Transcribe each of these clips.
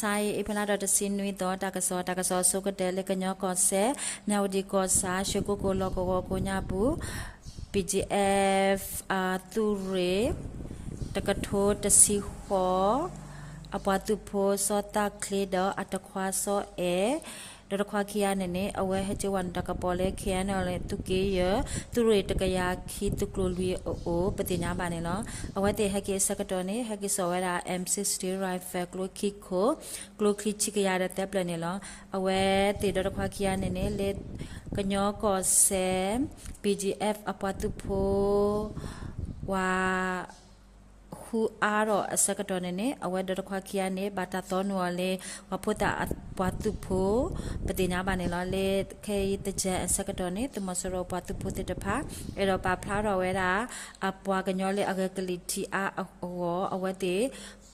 ဆါအံၤ အ့ဖြ့လါဒီးတဆံနွံသီ တၢ်ကစီၣ်, တၢ်ကစီၣ်အဆိကတၢၢ်လၢကညီကီၢ်စဲၣ် မၠၣ်ဝတံၣ်ကီၢ်ဆၣ် ရွှေကုက္ကိုလီၢ်ကဝီၤကိးညါပူၤ BGF အသုးရ့ၣ် တကထိတဆံဃိး အပှၤသုးဖိစီၤသးချ့ဒီးအတခွါစီၤအဲၣ် ဒီးတခွါခံဂၤန့ၣ်န့ၣ် အဝဲဟဲက့ၤဝဲနုာ်တၢ်ကပီၤလၢ KNLA သုးက့ယဲၢ် သုးရ့ၣ်တကယၤခံသုးကျိၤလွံၢ်အအိၣ် ပသ့ၣ်ညါဘၣ်န့ၣ်လီၤ. အဝဲသ့ၣ်ဟဲက့ၤအဆၢကတီၢ်န့ၣ် ဟဲက့ၤစိာ်ဝဲဒၣ် M sixty rifle ကျိခံခိၣ် ကျိချံဆံကယၤဒီးသၢဖျၢၣ်န့ၣ်လီၤ. အဝဲသ့ၣ်ဒီးတခွါခံဂၤန့ၣ်န့ၣ် လၢကညီကီၢ်စဲၣ် BGF အပှၤသုးဖိ ဝၤ ဃုအါထီၣ်အဆၢကတီၢ်န့ၣ်န့ၣ် အဝဲဒီးတခွါခံဂၤန့ၣ် ဘၣ်တၢ်သီနုာ်အီၤလၢ ပှၤဖိသၣ်အပှၤသုးဖိ ပသ့ၣ်ညါဘၣ်န့ၣ်လီၤ. လၢခဲအံၤသၢၣ်အဆၢကတီၢ်န့ၣ် သုးမီၤစိရိၤအပှၤသုးဖိသ့ၣ်တဖၣ် အဲၣ်ဒိးပာ်ဖျါထီၣ်ဝဲဒၣ် အပှၤကညီလၢအဂဲၤကလံၤထံးအါအဂီၢ် အဝဲသ့ၣ်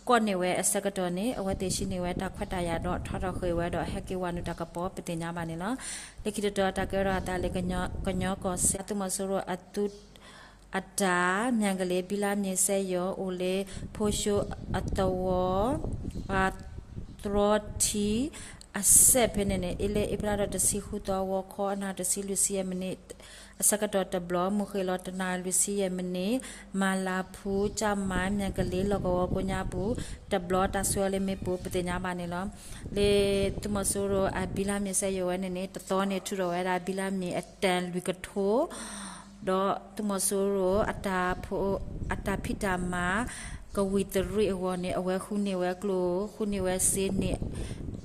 ကိးန့ၢ်ဝဲအဆၢကတီၢ်န့ၣ် အဝဲသ့ၣ်ဟံးန့ၢ်ဝဲတၢ်ခွဲးတၢ်ယာ်ဒီး ထီထီၣ်ဃ့ၢ်ဝဲဒီး ဟဲက့ၤဝဲနုာ်တၢ်ကပီၤ ပသ့ၣ်ညါဘၣ်န့ၣ်လီၤ. လၢခံတတီၤ တၢ်ကဲထီၣ်အသးလၢ ကညီကီၢ်စဲၣ် သုးမီၤစိရိၤအသုး အတၢ် မၠၣ်ကလ့ ဘံလါမ့ၤစဲယိၤ အိၣ်လၢ ဖိၡိအသဝီ ပှၤတြီထံ အစဲးဖဲန့ၣ်န့ၣ် အ့လၢအ့ဖြ့လါဒီးတဆံဃုသီ ဂီၤခီအနၣ်ရံၣ်တဆံလွံၢ်ဆံယဲၢ်မံးနံး အဆၢကတီၢ်တဘျီ မုၢ်ဃ့ၢ်လီၤတနၣ်ရံၣ်လွံၢ်ဆံယဲၢ်မံးနံး မၤလၤဖူ ကၠၣ်မါ မၠၣ်ကလ့ လီၢ်ကဝီၤကိးညါပူၤ တဘျီ တၢ်ဆှၢအီၤလၢမ့ၣ်ပိၢ် ပသ့ၣ်ညါဘၣ်န့ၣ်လီၤ. လၢသုးမီၤစိရိၤအဘံလါမ့ၤစဲယိၤဝဲန့ၣ်န့ၣ် တသီန့ၣ် ထုးထီၣ်ဝဲဒၣ်ဘံလါမ့ၤအတၢ်လွံၢ်ကထိ ဒီးသုးမီၤစိရိၤ အတၢ်ဖံးတၢ်မၤ ကဝံၤတရံးအဂီၢ်န့ၣ် အဝဲဃုန့ၢ်ဝဲကျိ ဃုန့ၢ်ဝဲစ့န့ၢ်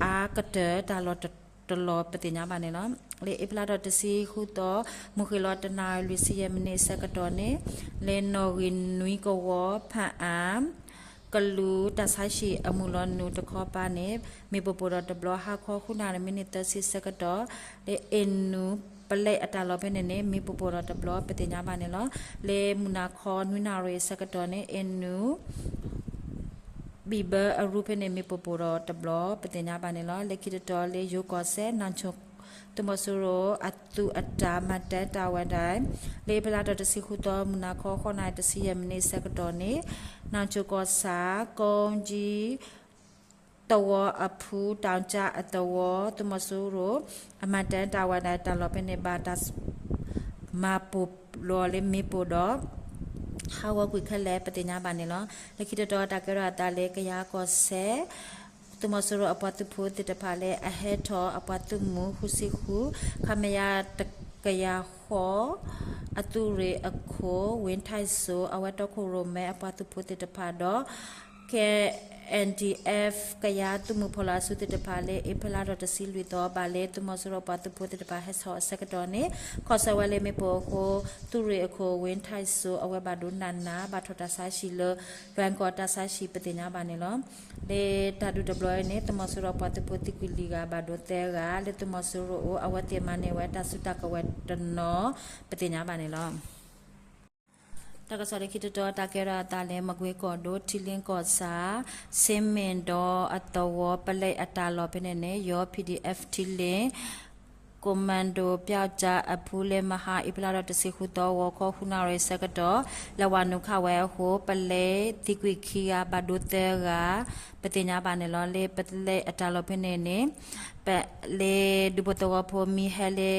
အါကတၢၢ်တၢ်လီၢ်တလီၢ် ပသ့ၣ်ညါဘၣ်န့ၣ်လီၤ. လၢအ့ဖြ့လါဒီးတဆံဃုသီ မုၢ်ဃ့ၢ်လီၤတနၣ်ရံၣ်လွံၢ်ဆံယဲၢ်မံးနံးအဆၢကတီၢ်န့ၣ် လၢနီၣ်ဂံၢ်နွံကဝီၤ ဖၣ်အၣ် ကလူးတၢ်ဆါဟံၣ်အမုၢ်လီၤနုာ်တခီပၤန့ၣ် မ့ၣ်ပိၢ်ပိၢ်ဒီးတဘျီ ဟါခီဃုနၣ်ရံၣ်မံးနံးသၢဆံဆၢကတီၢ် လၢအ့ၣ်နူၣ်ပလဲအတၢ်လီၢ်ဖဲန့ၣ်န့ၣ် မ့ၣ်ပိၢ်ပိၢ်ဒီးတဘျီ ပသ့ၣ်ညါဘၣ်န့ၣ်လီၤ. လၢမုၢ်နၤခီနွံနၣ်ရံၣ်အဆၢကတီၢ်န့ၣ် အ့ၣ်နူၣ် ဘံၣ်ဘၢအရူဖဲန့ၣ် မ့ၣ်ပိၢ်ပိၢ်ဒီးတဘျီ ပသ့ၣ်ညါဘၣ်န့ၣ်လီၤ. လၢခံတတီၤလၢယိၤကီၢ်စဲၣ် နၢ်ဆိၣ် သုးမီၤစိရိၤအသုးအတၢ်မၤတၢ်တၢ်ဝဲဒၣ် လၢအ့ဖြ့လါဒီးတဆံဃုသီ မုၢ်နၤခီဃိးနၣ်ရံၣ်တဆံယဲၢ်မံးနံးအဆၢကတီၢ်န့ၣ် နၢ်ဆိၣ်ကီၢ်ဆၣ် ကိကၠံ သဝီအဖု တၢ်ကၠၣ်အသဝီ သုးမီၤစိရိၤ အမၤတၢ်တၢ်ဝဲဒၣ်တၢ်လီၢ်ဖဲန့ၣ် ဘၣ်တၢ် မၤပိၢ်လီၤလၢမ့ၣ်ပိၢ်ဒီး ဟးဂီၤကွံာ်ခဲလၢာ် ပသ့ၣ်ညါဘၣ်န့ၣ်လီၤ. လၢခံတတီၤ တၢ်ကဲထီၣ်အသးလၢကယၤကီၢ်စဲၣ် သုးမီၤစိရိၤအပှၤသုးဖိသ့ၣ်တဖၣ်လၢအဟဲထီၣ်အပှၤသုးမုၢ်ဃုဆံဃု ခမရ တကယၤဃိး အသုးရ့ၣ်အခိၣ် ဝ့ၢ်ထၢၣ်စိ အဝဲတီခိၣ်ရိၣ်မဲအပှၤသုးဖိသ့ၣ်တဖၣ်ဒီး KNDF ကယၤသုးမုၢ်ဖီၣ်လီၤအစုသ့ၣ်တဖၣ်လၢ အ့ဖြ့လါဒီးတဆံလွံၢ်သီ ဘၣ်လၢသုးမီၤစိရိၤပှၤသုးဖိသ့ၣ်တဖၣ်ဟဲထီၣ်အဆၢကတီၢ်န့ၣ် ခီၣ်ဆၢဝဲလၢမ့ၣ်ပိၢ်အဃိ သုးရ့ၣ်အခိၣ် ဝ့ၢ်ထၢၣ်စိ အဝဲဘၣ်ဒိနးနး ဘၣ်ထီၣ်တၢ်ဆါဟံၣ်လၢ လွဲၢ်ကီၢ်တၢ်ဆါဟံၣ် ပသ့ၣ်ညါဘၣ်န့ၣ်လီၤ. လၢတၢ်ဒုးတဘျီအံၤန့ၣ် သုးမီၤစိရိၤပှၤသုးဖိသံကွံာ်လွံၢ်ဂၤ ဘၣ်ဒိသၢဂၤ လၢသုးမီၤစိရိၤအအိၣ် အဝဲသ့ၣ်မၤန့ၢ်ဝဲတၢ်စုတၢ်ကဝဲၤတနီၤ ပသ့ၣ်ညါဘၣ်န့ၣ်လီၤ. တၢ်ကစီၣ်လၢခံတတီၤ တၢ်ကဲထီၣ်အသးလၢ မကွ့ကီၢ်ဒိၣ် ထံလ့ကီၢ်ဆၣ် စ့မ့ၣ်ဒီအသဝီ ပလဲအတၢ်လီၢ်ဖဲန့ၣ်န့ၣ် ယီၤ PDF ထံလ့ commando ပျောက်ကျားအဖု လၢမဟါအ့ဖြ့လါဒီးတဆံဃုသီ ဂီၤခီဃုနၣ်ရံၣ်ဆၢကတီၢ် လဲၤဝၤနုာ်ခးဝဲအဃိ ပလဲသံကွံာ်ခံဂၤ ဘၣ်ဒိသၢဂၤ ပသ့ၣ်ညါဘၣ်န့ၣ်လီၤ. လၢပလဲအတၢ်လီၢ်ဖဲန့ၣ်န့ၣ် ပလဲဒူဖိသဝီဖိမ့ၢ်ဟဲလၢ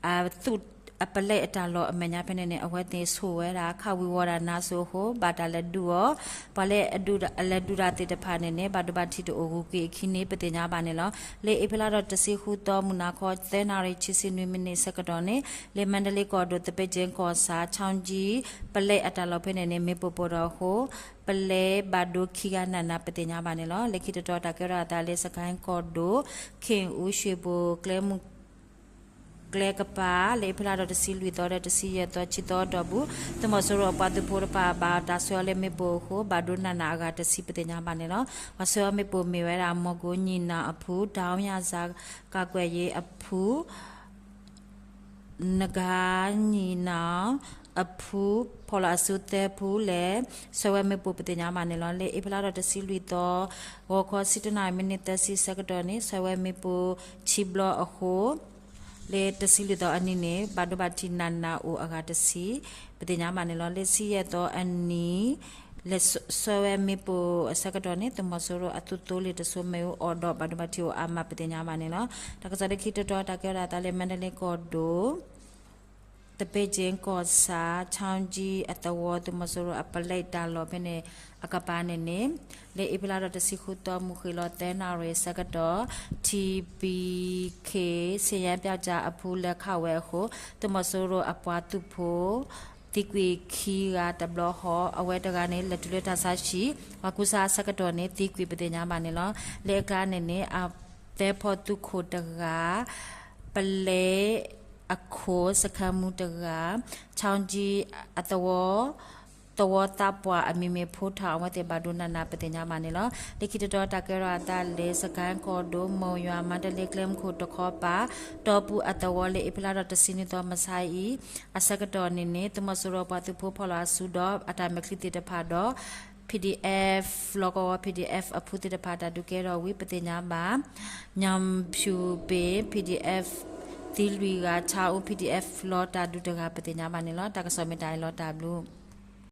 အသုးအပလဲအတၢ်လီၢ်အမဲာ်ညါဖဲန့ၣ်န့ၣ် အဝဲသ့ၣ်ဆိၣ်ဝဲဒၣ် ခးဝံၤဝီၤဒၣ်နါစိၤအဃိ ဘၣ်တၢ်လဲၤဒုးအီၤ ပှၤလၢအလဲၤဒုးတၢ်သ့ၣ်တဖၣ်န့ၣ်န့ၣ် ဘၣ်ဒိဘၣ်ထံးတအိၣ်ဂုၤက့ၤအခံန့ၣ် ပသ့ၣ်ညါဘၣ်န့ၣ်လီၤ. လၢအ့ဖြ့လါဒီးတဆံဃုသီ မုၢ်နၤခီ သၢနၣ်ရံၣ် ခံဆံနွံမံးနံးဆၢကတီၢ်န့ၣ် လၢမါဒလ့ကီၢ်ဒိၣ် သပ့ၣ်ကၠ့ကီၢ်ဆၣ် ချောင်းကြီး ပလဲအတၢ်လီၢ်ဖဲန့ၣ်န့ၣ် မ့ၣ်ပိၢ်ပိၢ်ဒီးအဃိ ပလဲဘၣ်ဒိခံဂၤနးနး ပသ့ၣ်ညါဘၣ်န့ၣ်လီၤ. လၢခံတတီၤ တၢ်ကဲထီၣ်အသးလၢ စကဲၣ်ကီၢ်ဒိၣ် ခ့ၣ်အူ ရွှေဘို ကျဲမုၢ် ကျဲကပၤ လၢအ့ဖြ့လါဒီးတဆံလွံၢ်သီဒီးတဆံယဲၢ်သီ ဆံသီအတီၢ်ပူၤ သုးမီၤစိရိၤအပှၤသုးဖိတဖၣ် ဘၣ်တၢ်ဆှၢအီၤလၢမ့ၣ်ပိၢ်အဃိ ဘၣ်ဒိနးနးအဂၤတဆံ ပသ့ၣ်ညါဘၣ်န့ၣ်လီၤ. ပှၤဆှၢအီၤမ့ၣ်ပိၢ်မ့ၢ်ဝဲဒၣ် မီၢ်ကိၣ်ညီနၢ်အဖု တၢ်အီၣ်မၠၣ်စၢ် ကၣ်ကွဲၣ်ယ့အဖု နဂါညီနၢ်အဖု ဖီၣ်လီၤအစုသၢဖု လဲၤဆှၢဝဲမ့ၣ်ပိၢ် ပသ့ၣ်ညါဘၣ်န့ၣ်လီၤ. လၢအ့ဖြ့လါဒီးတဆံလွံၢ်သီ ဂီၤခီဆံတၢနၣ်ရံၣ် မံးနံးသၢဆံဆၢကတီၢ်န့ၣ် ဆှၢဝဲမ့ၣ်ပိၢ်ခံဘျီအဃိ လၢတဆံလွံၢ်သီအနံၤန့ၣ် ဘၣ်ဒိဘၣ်ထံးနးနးအိၣ်အဂၤတဆံ ပသ့ၣ်ညါဘၣ်န့ၣ်လီၤ. လၢဆံယဲၢ်သီအနံၤ လဲၤဆှၢဝဲမ့ၣ်ပိၢ်အဆၢကတီၢ်န့ၣ် သုးမီၤစိရိၤအသုးသိလ့ၣ်တစိၤမ့ၣ်အူအီၣ်ဒီးဘၣ်ဒိဘၣ်ထံးအိၣ်အါမးပသ့ၣ်ညါဘၣ်န့ၣ်လီၤ. တၢ်ကစီၣ်လၢခံတတီၤ တၢ်ကဲထီၣ်အသးလၢ မါဒလ့ကီၢ်ဒိၣ် သပ့က့ကီၢ်ဆၣ် ခၠီကၠံအသဝီ သုးမီၤစိရိၤအပလဲတၢ်လီၢ်ဖဲန့ၣ် အကပၤန့ၣ်န့ၣ် လၢအ့ဖြ့လါဒီးတဆံဃုသီ မုၢ်ဃ့ၢ်လီၤသၢနၣ်ရံၣ်အဆၢကတီၢ် ထံဘံခ့ ဆ့ယဲပၠးကၠၢ်အဖုလဲၤခးဝဲအဃိ သုးမီၤစိရိၤအပှၤသုးဖိ သံကွံာ်ခံဂၤတဘျီဃီ အဝဲတဂၤန့ၣ် လဲၤတုၤလၢတၢ်ဆါဟံၣ် ပှၤကူစါအဆၢကတီၢ်န့ၣ် သံကွံာ်ပသ့ၣ်ညါဘၣ်န့ၣ်လီၤ. လၢအကျါန့ၣ်န့ၣ် အသၢဖီသုးခိၣ်တဂၤ ပလဲအခိၣ်စခန်းမှူးတဂၤ ခၠီကၠံအသဝီ သဝီသးပှၢ်အမံၤမ့ၢ်ဖိထီၣ် အဝဲသ့ၣ်ဘၣ်ဒိနးနးပသ့ၣ်ညါဘၣ်န့ၣ်လီၤ. လၢခံတတီၤ တၢ်ကဲထီၣ်အသးလၢ စကဲၣ်ကီၢ်ဒိၣ် မိၢ်ယွၤ မါဒလ့ကျဲမုၢ်ခိၣ်တခီပၤ တီပူအသဝီ လၢအ့ဖြ့လါဒီးတဆံနွံသီ မဆါအံၤ အဆၢကတီၢ်န့ၣ်န့ၣ် သုးမီၤစိရိၤပှၤသုးဖိဖီၣ်လီၤအစုဒီး အတၢ်မဲာ်ချံသ့ၣ်တဖၣ်ဒီး PDF လီၢ်ကဝီၤ PDF အဖုသ့ၣ်တဖၣ် တၢ်ဒုးကဲထီၣ်ဝံၤပသ့ၣ်ညါဘၣ်. ညၣ်ဖၠူၣ်ပ့ၤ PDF သံလွံၢ်ဂၤ ခၠါအူ PDF လီၤတၢ်ဒုးတဂၤပသ့ၣ်ညါဘၣ်န့ၣ်လီၤ. တၢ်ကစီၣ်မ့ၢ်တၢ်အံၤလီၤ တၢ်ဘျုး